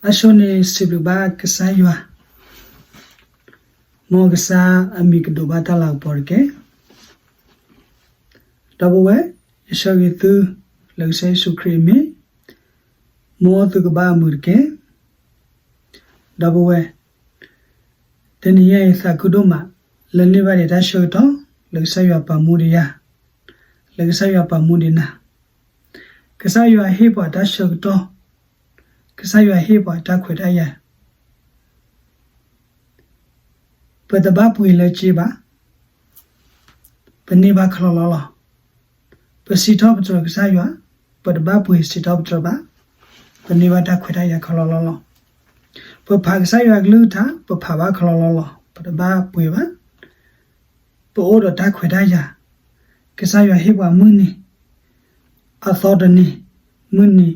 တၢ်ဆိန့ၣ်စံးဘျုးဘၣ်ကစၢ်ယွၤ, မ်ကစၢ်အမံၤကဒိးဘၣ်တၢ်လၤကပီၤတက့ၢ်. ဒီပုၢ်ဝဲၢ်, ယဆၢဂ့ၤသုလၢကစၢ်ယ့ၣ်ၡူးခရံာ်အမံၤ, မ်သုကဘၣ်အမုာ်တက့ၢ်. ဒီပုၢ်ဝဲၢ်, တနံၤညါအံၤသးခုဒိၣ်မး လၢန့ၢ်ဘၣ်ဒံးတၢ်ဆၢကတီၢ် လၢကစၢ်ယွၤပာ်မူဒံးယၤ, လၢကစၢ်ယွၤပာ်မူဒံးနၤ, ကစၢ်ယွၤဟ့ၣ်ပှၤတၢ်ဆၢကတီၢ်, ကစၢ်ယွၤဟ့ၣ်ပှၤတၢ်ခွဲးတၢ်ယာ် ပတဘၣ်ပှ့ၤလၢစ့ဘၣ်, ပန့ၢ်ဘၣ်ခီလီလီလီၤ. ပစံးထီၣ်ပတြၢၤကစၢ်ယွၤ, ပတဘၣ်ပှ့ၤစံးထီၣ်ပတြၢၤဘၣ်, ပန့ၢ်ဘၣ်တၢ်ခွဲးတၢ်ယာ်ခီလီလီလီၤ. ပဖးကစၢ်ယွၤကလုၢ်ကထါ, ပဖးဘၣ်ခီလီလီလီၤ, ပတဘၣ်ပှ့ၤဘၣ်. ပအိၣ်ဒီးတၢ်ခွဲးတၢ်ယာ်, ကစၢ်ယွၤဟ့ၣ်ပှၤမုၢ်နံၤ အသီတနံၤ, မုၢ်နံၤ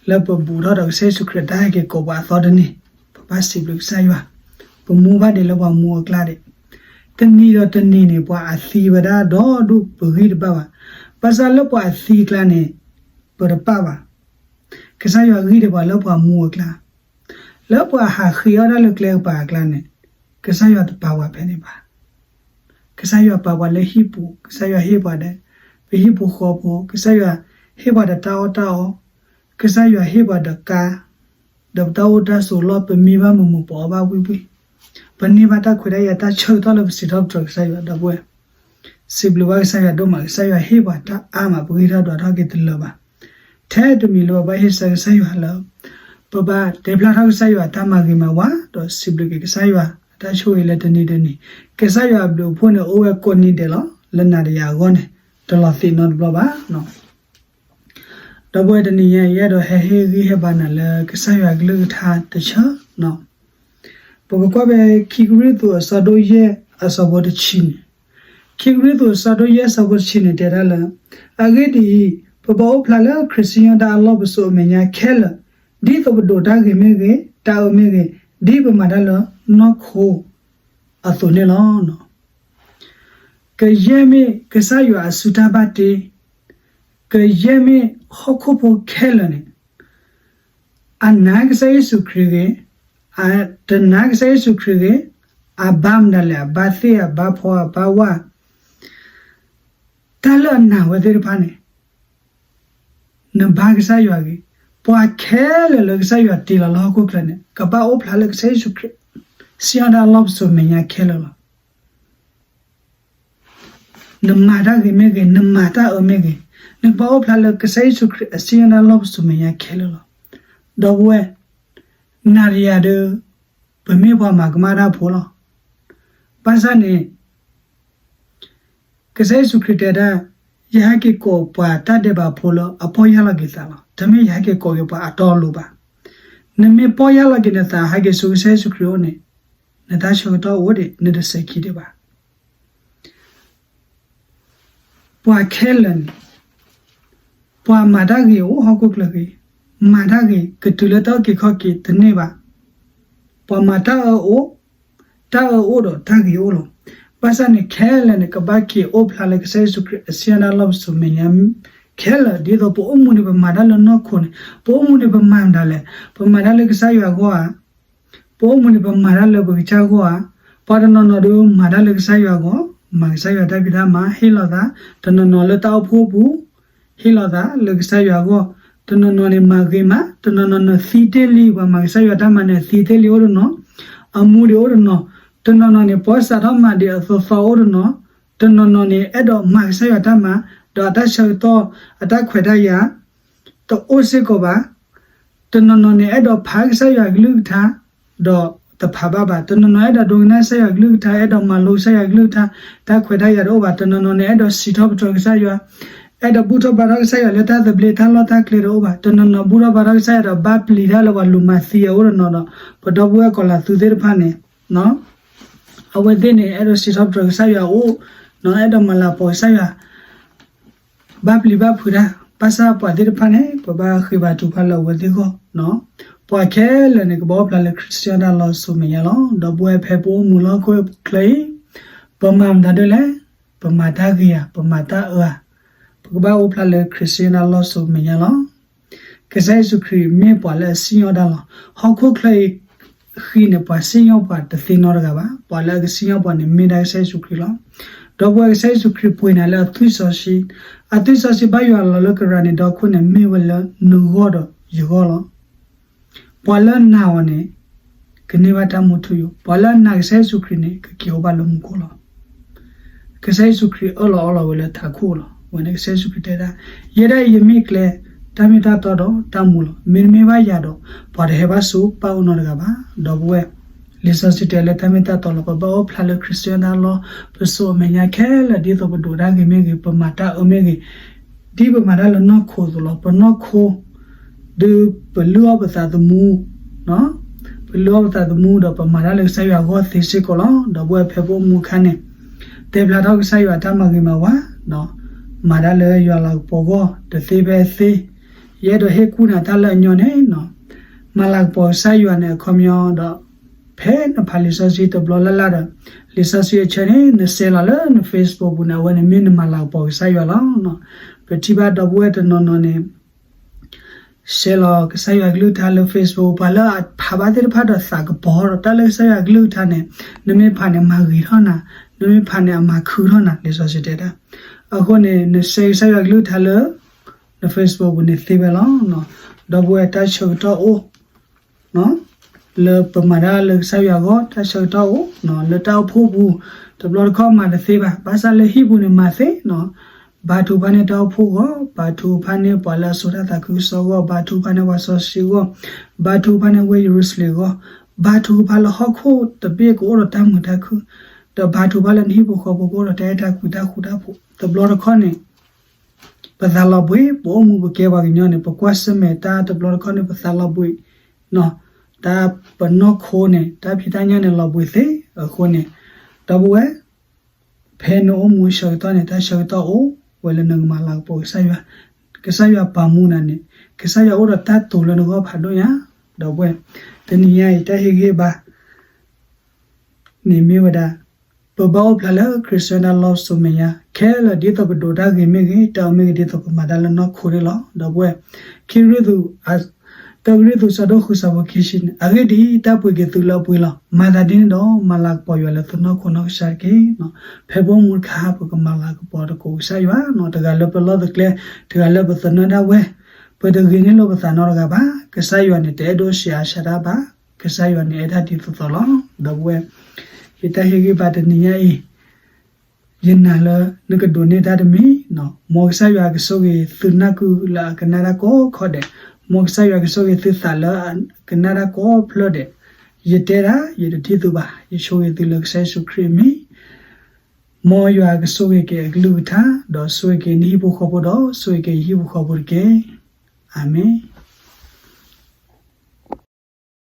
လၢပဘူးထီၣ်ဒီးကစၢ်ယ့ၣ်ၡူးခရံာ်တၢ်ဟဲက့ၤကိးပှၤအသီတနံၤ, ပဘၣ်စံးဘျုးကစၢ်ယွၤ, ပမူဘၣ်ဒံးလၢပှၤမူအကျါဒံး. တနံၤဒီးတနံၤန့ၣ် ပှၤအသံဝဲဒၣ်ဒီဒူၣ်ပဂံၢ်တဘၣ်ဘၣ်. ဘၣ်ဆၣ်လၢပှၤအသံအကျါန့ၣ် ပတပာ်ဘၣ်. ကစၢ်ယွၤဂံၢ်ဒံးပှၤလၢပှၤမူအကျါ, လၢပှၤဟးဃ့အီၣ်တၢ်လၢကျဲကပၤအကျါန့ၣ်, ကစၢ်ယွၤတပာ်ပှၤဖဲန့ၣ်ဘၣ်. ကစၢ်ယွၤပာ်ပှၤလၢဟံၣ်ပူၤ, ကစၢ်ယွၤဟ့ၣ်ပှၤဒီး ပဟံၣ်ဖိဃီဖိ, ကစၢ်ယွၤဟ့ၣ်ပှၤဒီးတၢ်အီၣ်တၢ်အီ, ကစၢ်ယွၤဟ့ၣ်ပှၤဒီးကါ, ဒီးပတၢ်အိၣ်တၢ်ဆိးလီၢ် ပမံဘၣ်မုာ်မုာ် ပအီဘၣ်ဝံၣ်ဝံၣ်, ပန့ၢ်ဘၣ်တၢ်ခွဲးတၢ်ယာ်တၢ်ဆၢကတီၢ်လၢပစံးထီၣ်ပတြၢၤကစၢ်ယွၤ ဒီပုၢ်ဝဲၢ်. စံးဘျုးဘၣ်ကစၢ်ယွၤဒိၣ်မး, ကစၢ်ယွၤဟ့ၣ်ပှၤတၢ်အါမး ပဂံၢ်ထီၣ်ဒွးထီၣ်က့ၤတလၢာ်ဘၣ်. ထဲတမံၤလၢပဘၣ်ဟ့ၣ်ဆၢကစၢ်ယွၤလၢ ပဘၣ်တဲဖျါထီၣ်ကစၢ်ယွၤအတၢ်မၤဂ့ၤမၤဝါ ဒီးစံးဘျုးက့ၤကစၢ်ယွၤအတၢ်ဆိၣ်ဂ့ၤလၢတနံၤတနံၤ, ကစၢ်ယွၤအဘျုးအဖှိၣ်န့ၣ် အိၣ်ဝဲကိးနံၤဒဲးလီၤ. လၢနၤဒီးယၤအဂီၢ်န့ၣ် တလီၤသံးနီတဘျီဘၣ်. ဒီပုၢ်ဝဲၢ် တနံၤညါအံၤ ယအဲၣ်ဒိးဟဲဟ့ၣ်ဂံၢ်ဟ့ၣ်ဘါနၤလၢကစၢ်ယွၤအကလုၢ်ကထါတဆၢ, ပကကွၢ်ဖဲခံကရံၣ်သူးအဆၢဒိၣ်ယဲၢ်အဆၢဖိတဆံန့ၣ်, ခံကရံၣ်သူးအဆၢဒိၣ်ယဲၢ်အဆၢဖိတဆံန့ၣ် တဲဒၣ်လၢ, အဂ့ၢ်ဒ်အံၤ, ပဘၣ်အိၣ်ဖျါလၢခရံာ်စံယီၣ်တၢ်အလီၢ်ပစိာ်အမဲာ်ညါခဲလၢာ်, ဒ်သိးပဒိးတၢ်ဂ့ၤမ့ၢ်ဂ့ၤ, တၢ်အၢမ့ၢ်ဂ့ၤ, ဒ်ပမၤတၢ်လၢနီၢ်ခိအသိးန့ၣ်လီၤ. ကယဲၢ်မ့ၢ်ကစၢ်ယွၤအစုတၢ်ဘၣ်တ့, ကယဲၢ်မ့ၢ်ဟီၣ်ခိၣ်ဖိခဲလၢာ်န့ၣ် အနာ်ကစၢ်ယ့ၣ်ၡူးခရံာ်ဂ့ၤ, တနာ်ကစၢ်ယ့ၣ်ၡူးခရံာ်ဂ့ၤ, အဘါမနုၤလဲၣ်, အဘါသ့ၣ်, အဘါဖီ, အဘါဝါ, တၢ်လၢအနာ်ဝဲသ့ၣ်တဖၣ်န့ၣ် နဘါကစၢ်ယွၤဂ့ၤ, ပှၤခဲလၢာ်လၢကစၢ်ယွၤတ့လီၤလၢဟီၣ်ခိၣ်ချၢန့ၣ် ကဘၣ်အိၣ်ဖျါလၢကစၢ်ယ့ၣ်ၡူးခရံာ် စံယီၣ်တၢ်အလီၢ်ပစိာ်မဲာ်ညါခဲလၢာ်လီၤ. နမၤတၢ်ဂ့ၤမ့ၢ်ဂ့ၤ, နမၤတၢ်အၢမ့ၢ်ဂ့ၤ, နကဘၣ်အိၣ်ဖျါလၢကစၢ်ယ့ၣ်ၡူးခရံာ်အစံယီၣ်တၢ်အလီၢ်ပစိာ်မဲာ်ညါခဲလၢာ်လီၤ. ဒီပုၢ်ဝဲၢ်, နၤဒီးယၤဒီး ပမ့ၢ်ပှၤမၤကမၣ်တၢ်ဖိလီၤ. ဘၣ်ဆၣ်န့ၣ် ကစၢ်ယ့ၣ်ၡူးခရံာ်တဲဒၣ်, ယဟဲက့ၤကိးပှၤတၢ်ဒဲးဘးဖိလၢအပီၢ်ယၢ်လီၤက့ၤသးလီၤ. တမ့ၢ်ယဟဲက့ၤကိးက့ၤပှၤအတီအလိၤဘၣ်. နမ့ၢ်ပီၢ်ယၢ်လီၤက့ၤနသး ဟဲက့ၤဆူကစၢ်ယ့ၣ်ၡူးခရံာ်အအိၣ်န့ၣ်, နတၢ်ဆၢကတီၢ်အိၣ်ဒံး နတစဲးခံဒံးဘၣ်. ပှၤခဲလၢာ်န့ၣ် ပှၤမၤတၢ်ဂ့ၤအိၣ်ဟီၣ်ခိၣ်ချၢဂ့ၤ, မၤတၢ်ဂ့ၤ ကတုၤလၢတၢ်အုၣ်က့ၤခီၣ်က့ၤတန့ၢ်ဘၣ်. ပှၤမၤတၢ်အၢအိၣ်, တၢ်အၢအိၣ်ဒီးတၢ်ဂ့ၤအိၣ်လီၤ. ဘၣ်ဆၣ်န့ၣ် ခဲလၢာ်န့ၣ် ကဘၣ်က့ၤအိၣ်ဖျါလၢကစၢ်ယ့ၣ်ၡူးခရံာ်အစံယီၣ်တၢ်အလီၢ်ပစိာ်မဲာ်ညါ ခဲလၢာ် ဒ်သိးပအိၣ်မူန့ၣ် ပမၤတၢ်လၢနီၢ်ခိန့ၣ်, ပအိၣ်မူန့ၣ် ပမၤမတၤလဲၣ်, ပမၤတၢ်လၢကစၢ်ယွၤအဂီၢ်ဧါ, ပအိၣ်မူန့ၣ် ပမၤတၢ်လၢပကစၢ်အဂီၢ်ဧါ. ပှၤတနီၤနီၤဒီးမၤတၢ်လၢကစၢ်ယွၤအဂီၢ်, မၤကစၢ်ယွၤတၢ်ဖံးတၢ်မၤ ဟ့ၣ်လီၤသး, တနီၤနီၤလၢတၢ်အိၣ်ဖှိၣ်ပူၤ ဟ့ၣ်လီၤသးလၢကစၢ်ယွၤအဂီၢ်, တနီၤနီၤန့ၣ်မၤဂ့ၤမး, တနီၤနီၤန့ၣ်သံတ့ၢ်လံ, ပှၤမၤကစၢ်ယွၤတၢ်မၤန့ၣ် သံတ့ၢ်လံအိၣ်တနီၤ, အမူဒံးအိၣ်တနီၤ, တနီၤနီၤန့ၣ် ပီၢ်စးထီၣ်မၤဒံးအသီသီအိၣ်တနီၤ, တနီၤနီၤန့ၣ် အဲၣ်ဒိးမၤကစၢ်ယွၤတၢ်မၤ, ဒီးအတၢ်ဆၢကတီၢ် အတၢ်ခွဲးတၢ်ယာ် တအိၣ်စ့ၢ်ကီးဘၣ်. တနီၤနီၤန့ၣ် အဲၣ်ဒိးဖးကစၢ်ယွၤကလုၢ်ကထါ ဒီးတဖးဘၣ်ဘၣ်. တနီၤနီၤအဲၣ်ဒိးဒိကနၣ်ကစၢ်ယွၤကလုၢ်ကထါ, အဲၣ်ဒိးမၤလိကစၢ်ယွၤကလုၢ်ကထါ, တၢ်ခွဲးတၢ်ယာ်တအိၣ်ဘၣ်. တနီၤနီၤန့ၣ် အဲၣ်ဒိးစံးထီၣ်ပတြၢၤကစၢ်ယွၤ, အဲၣ်ဒိးဘူၣ်ထီၣ်ဘါထီၣ်ကစၢ်ယွၤလၢတၢ်သဘျ့တၢ်လီၢ်တၢ်ကျဲတအိၣ်ဘၣ်. တနီၤနီၤဘူၣ်ထီၣ်ဘါထီၣ်ကစၢ်ယွၤဒီး ဘၣ်ပျံၤတၢ်လၢပှၤလူၤမၤသံအအိၣ်တနီၤဒီး ပဒီပုၢ်ဝဲၢ်ကီၤလၤသူသ့ၣ်တဖၣ်န့ၣ် အဝဲသ့ၣ်န့ၣ် အဲၣ်ဒိးစံးထီၣ်ပတြၢၤကစၢ်ယွၤအအိၣ်, အဲၣ်ဒိးမၤလၤကပီၤကစၢ်ယွၤ ဘၣ်ပျံၤဘၣ်ဖုးတၢ်. ဘၣ်ဆၣ်ပှၤသ့ၣ်တဖၣ်န့ၣ် ပဘၣ်ဃ့ဘါထုကဖၣ်လၢအဝဲသ့ၣ်အဂီၢ်. ပှၤခဲလၢာ်န့ၣ် ကဘၣ်အိၣ်ဖျါလၢခရံာ်စံယီၣ်တၢ်အလီၢ်ပစိာ်မဲာ်ညါလီၤ. ဒီပုၢ်ဝဲၢ် ဖဲပအိၣ်မူလၢဟီၣ်ခိၣ်ချၢအံၤ ပမၤမတၤဒ်လဲၣ်, ပမၤတၢ်ဂ့ၤဧါ, ပမၤတၢ်အၢဧါ, ပကဘၣ်အိၣ်ဖျါလၢခရံာ်စံယီၣ်တၢ်အလီၢ်ပစိာ်မဲာ်ညါလီၤ. ကစၢ်ယ့ၣ်ၡူးခရံာ်မ့ၢ်ပှၤလၢအစံၣ်ညီၣ်တၢ်လီၤ. ဟီၣ်ခိၣ်ချၢအံၤဃံန့ၣ် ပှၤစံၣ်ညီၣ်ပှၤတသ့နီတဂၤဘၣ်. ပှၤလၢအကစံၣ်ညီၣ်ပှၤန့ၣ် မ့ၢ်ဒၣ်ကစၢ်ယ့ၣ်ၡူးခရံာ်လီၤ. ဒီပုၢ်ဝဲၢ်ကစၢ်ယ့ၣ်ၡူးခရံာ်ပှ့ၤနၤလၢအသွံၣ်စီဆှံ, အသွံၣ်စီဆှံဘၣ်ယွၤလီၤလၢကရၤန့ၣ် ဒီခိၣ်န့ၣ် မ့ၢ်ဝဲလၢနဂီၢ်ဒီးယဂီၢ်လီၤ. ပှၤလၢနာ်အီၤန့ၣ် ကန့ၢ်ဘၣ်တၢ်မူထူယိာ်, ပှၤလၢအနာ်ကစၢ်ယ့ၣ်ၡူးခရံာ်န့ၣ် ကက့ၤအိၣ်ဘၣ်လၢမူခိၣ်လီၤ. ကစၢ်ယ့ၣ်ၡူးခရံာ်အၢၣ်လီၤအီလီၤဝဲလၢထးခိၣ်လီၤ. ဝဲန့ၣ်ကစၢ်ယ့ၣ်ၡူးခရံာ်တဲဒၣ်, ယဲဒၣ်အံၤယမ့ၢ်ကျဲ, တၢ်မ့ၢ်တၢ်တီဒီးတၢ်မူလီၤ. မ့တမ့ၢ်ဘၣ်ယၤဒီး ပှၤတဟဲဘၣ်ဆူပၢ်အအိၣ်နီတဂၤဘၣ်. ဒီပုၢ်ဝဲၢ်, လံာ်စီဆှံတဲလၢတၢ်မ့ၢ်တၢ်တီလီၤ. ပဘၣ်အိၣ်ဖျါလၢ Christian တၢ်လီၢ် ပစိာ်အမဲာ်ညါခဲလၢာ် ဒ်သိးပဒိးတၢ်ဂ့ၤမ့ၢ်ဂ့ၤ, ပမၤတၢ်အၢမ့ၢ်ဂ့ၤ, ဒ်ပမၤတၢ်လၢနီၢ်ခိအသိးလီၤ. ပနီၢ်ခိ ဒုးပလုၢ်အီၣ်ပသးသမူ, ပလုၢ်အီၣ်ပသးသမူဒီးပမၤတၢ်လၢကစၢ်ယွၤအဂီၢ်သ့စ့ၢ်ကီးလီၤ. ဒီပုၢ်ဝဲၢ် ဖဲပအိၣ်မူအခါန့ၣ် တဲဖျါထီၣ်ကစၢ်ယွၤတၢ်မၤဂ့ၤမၤဝါ, မၤတၢ်လၢယွၤလၤကပီၤအဂီၢ် တသ့ဖဲအသ့, ယအဲၣ်ဒိးဟ့ၣ်ကူၣ်နၤတၢ်လၢအညီန့ၣ်, မၤလၤကပီၤကစၢ်ယွၤန့ၣ် အခီပညီဒီး ဖဲနဖးလံာ်စီဆှံတဘျီလၢ်လၢ်ဒီး လံာ်စီဆှံအဆၢန့ၣ် နshareလီၤလၢနFacebookပူၤန့ၣ် အဝဲန့ၣ်မ့ၢ်နမၤလၤကပီၤကစၢ်ယွၤလီၤ. ပထံၣ်ဘၣ်ဒီပုၢ်ဝဲၢ်တနီၤနီၤန့ၣ် shareလီၤကစၢ်ယွၤကလုၢ်ကထါလၢ Facebook, ပှၤလၢအဖးဘၣ်သ့ၣ်တဖၣ်ဒီးသးကပီၤဒီး တၢ်လၢကစၢ်ယွၤကလုၢ်ကထါန့ၣ် နမ့ၢ်ဖးန့ၣ် အမၤဂ့ၤထီၣ်နၤ, နမ့ၢ်ဖးန့ၣ် အမၤခုထီၣ်နၤ, လံာ်စီဆှံတဲဒၣ်. အဃိန့ၣ် နshareကစၢ်ယွၤကလုၢ်ကထါလၢ နFacebookပူၤန့ၣ်သ့ဝဲလီၤ. ဒီပုၢ်ဝဲၢ် တၢ်ဆၢကတီၢ်အိၣ် လၢပမၤတၢ်လၢကစၢ်ယွၤအဂီၢ် တၢ်ဆၢကတီၢ်အိၣ်, လၢတၢ်အိၣ်ဖှိၣ်ပူၤ တဘျီတခီၣ်မၤတသ့ဘၣ်, ဘၣ်ဆၣ်လၢဟံၣ်ပူၤန့ၣ်မၤသ့, ဘါထုကဖၣ်န့ၢ်တၢ်အိၣ်ဖှိၣ်အဂီၢ်, ဘါထုကဖၣ်န့ၢ်ပှၤလၢအစိာ်တၢ်သးခုကစီၣ်အဂီၢ်, ဘါထုကဖၣ်န့ၢ်ပှၤစီဆှံအဂီၢ်, ဘါထုကဖၣ်န့ၢ်ဝ့ၢ်ယရူၤၡလ့ၣ်အဂီၢ်, ဘါထုကဖၣ်လၢဟီၣ်ခိၣ်တဘ့ၣ်ကအိၣ်ဒီးတၢ်မုာ်တၢ်ခုၣ်, ဒီးဘါထုကဖၣ်လၢနဟံၣ်ဖိဃီဖိကအိၣ်ဒီးတၢ်အဲၣ်တၢ်ကွံတၢ်ဃူတၢ်ဖိး, တဘျီတခီၣ်န့ၣ် ပသးလီၤဘှံး, ပအိၣ်မူပကဲပှၤကညီန့ၣ် ပကွၢ်ဆၢၣ်မဲာ်တၢ်တဘျီတခီၣ်န့ၣ် ပသးလီၤဘှံး, တၢ်ပနီၢ်ခိန့ၣ် တၢ်ဖံးတၢ်ညၣ်န့ၣ်လီၤဘှံးသ့. အဃိန့ၣ် ဒီပုၢ်ဝဲၢ်, ဖဲနအိၣ်မူဆၢကတီၢ်န့ၣ် တၢ်ဆၢကတီၢ်အိၣ်ဝဲလၢနကမၤလၤကပီၤကစၢ်ယွၤ, ကစၢ်ယွၤပာ်မူနၤန့ၣ် ကစၢ်ယွၤအိၣ်ဒီးတၢ်တိာ်လၢနဂီၢ်ဖးဒိၣ်ညါ. ဒီပုၢ်ဝဲၢ်, တနံၤညါအံၤ တၢ်ဟ့ၣ်ဂံၢ်ဘါ န့ၣ်မ့ၢ်ဝဲဒၣ် ပဘၣ်အိၣ်ဖျါလၢ Christian တၢ်လီၢ်စိာ်မဲာ်ညါခဲလၢာ် ဒ်သိးပဒိးတၢ်ဂ့ၤမ့ၢ်ဂ့ၤ, တၢ်အၢမ့ၢ်ဂ့ၤ ဒ်သိးပမၤတၢ်လၢနီၢ်ခိန့ၣ်လီၤ. ဒီပုၢ်ဝဲၢ်, ခံကရံၣ်သူး, သၢကရံၣ်သူး ဆၢဒိၣ်ဃု ဆၢဖိခံဆံန့ၣ်, အဂ့ၢ်ဒ်အံၤ, တၢ်ပှ့ၤက့ၤသုလၢအပှ့ၤလီၤ. မၤသးဒ်န့ၣ်ဒီး မၤလၤကပီၤယွၤလၢသုနီၢ်ခိနီၢ်ကစၢ်တက့ၢ်. ဖဲပအိၣ်မူတခါ ပကမၤလၤကပီၤသကိးကစၢ်ယွၤ, တဂၤလၢပလီၢ်ပကျဲ, တဂၤလၢပသနၢၣ်ဒၣ်ဝဲ, ပတဂ့ၤန့ၢ်လိာ်ပသးနီတဂၤဘၣ်. ကစၢ်ယွၤန့ၣ် တအဲၣ်ဒိးရှဲအါရှဲဒၣ်ဘၣ်. ကစၢ်ယွၤန့ၣ်အဲၣ်တၢ်ဒ်သိးသိးလီၤ. ဒီပုၢ်ဝဲၢ်, ယတၢ်ဟ့ၣ်ဂံၢ်ဘါတနံၤညါအံၤ, ယနာ်လၢနကဒိးန့ၢ်တၢ်တမံၤ, မ်ကစၢ်ယွၤကဆိၣ်ဂ့ၤသုနၢ်ကုလၢအကနၣ်တၢ်ကိးခီဒဲး, မ်ကစၢ်ယွၤကဆိၣ်ဂ့ၤသုသးလၢအကနၣ်တၢ်ကိးဖျၢၣ်ဒဲး. ယတဲဒၣ်, ယတထံၣ်သုဘၣ်, ယဆိၣ်ဂ့ၤသုလၢကစၢ်ယ့ၣ်ၡူးခရံာ်အမံၤ, မ်ယွၤကဆိၣ်ဂ့ၤက့ၤအကလုၢ်ကထါ, ဒီးဆိၣ်ဂ့ၤက့ၤနဟံၣ်ဖိဃီဖိဒီး ဆိၣ်ဂ့ၤက့ၤယဟံၣ်ဖိဃီဖိတက့ၢ်. အၤမ့ၣ်.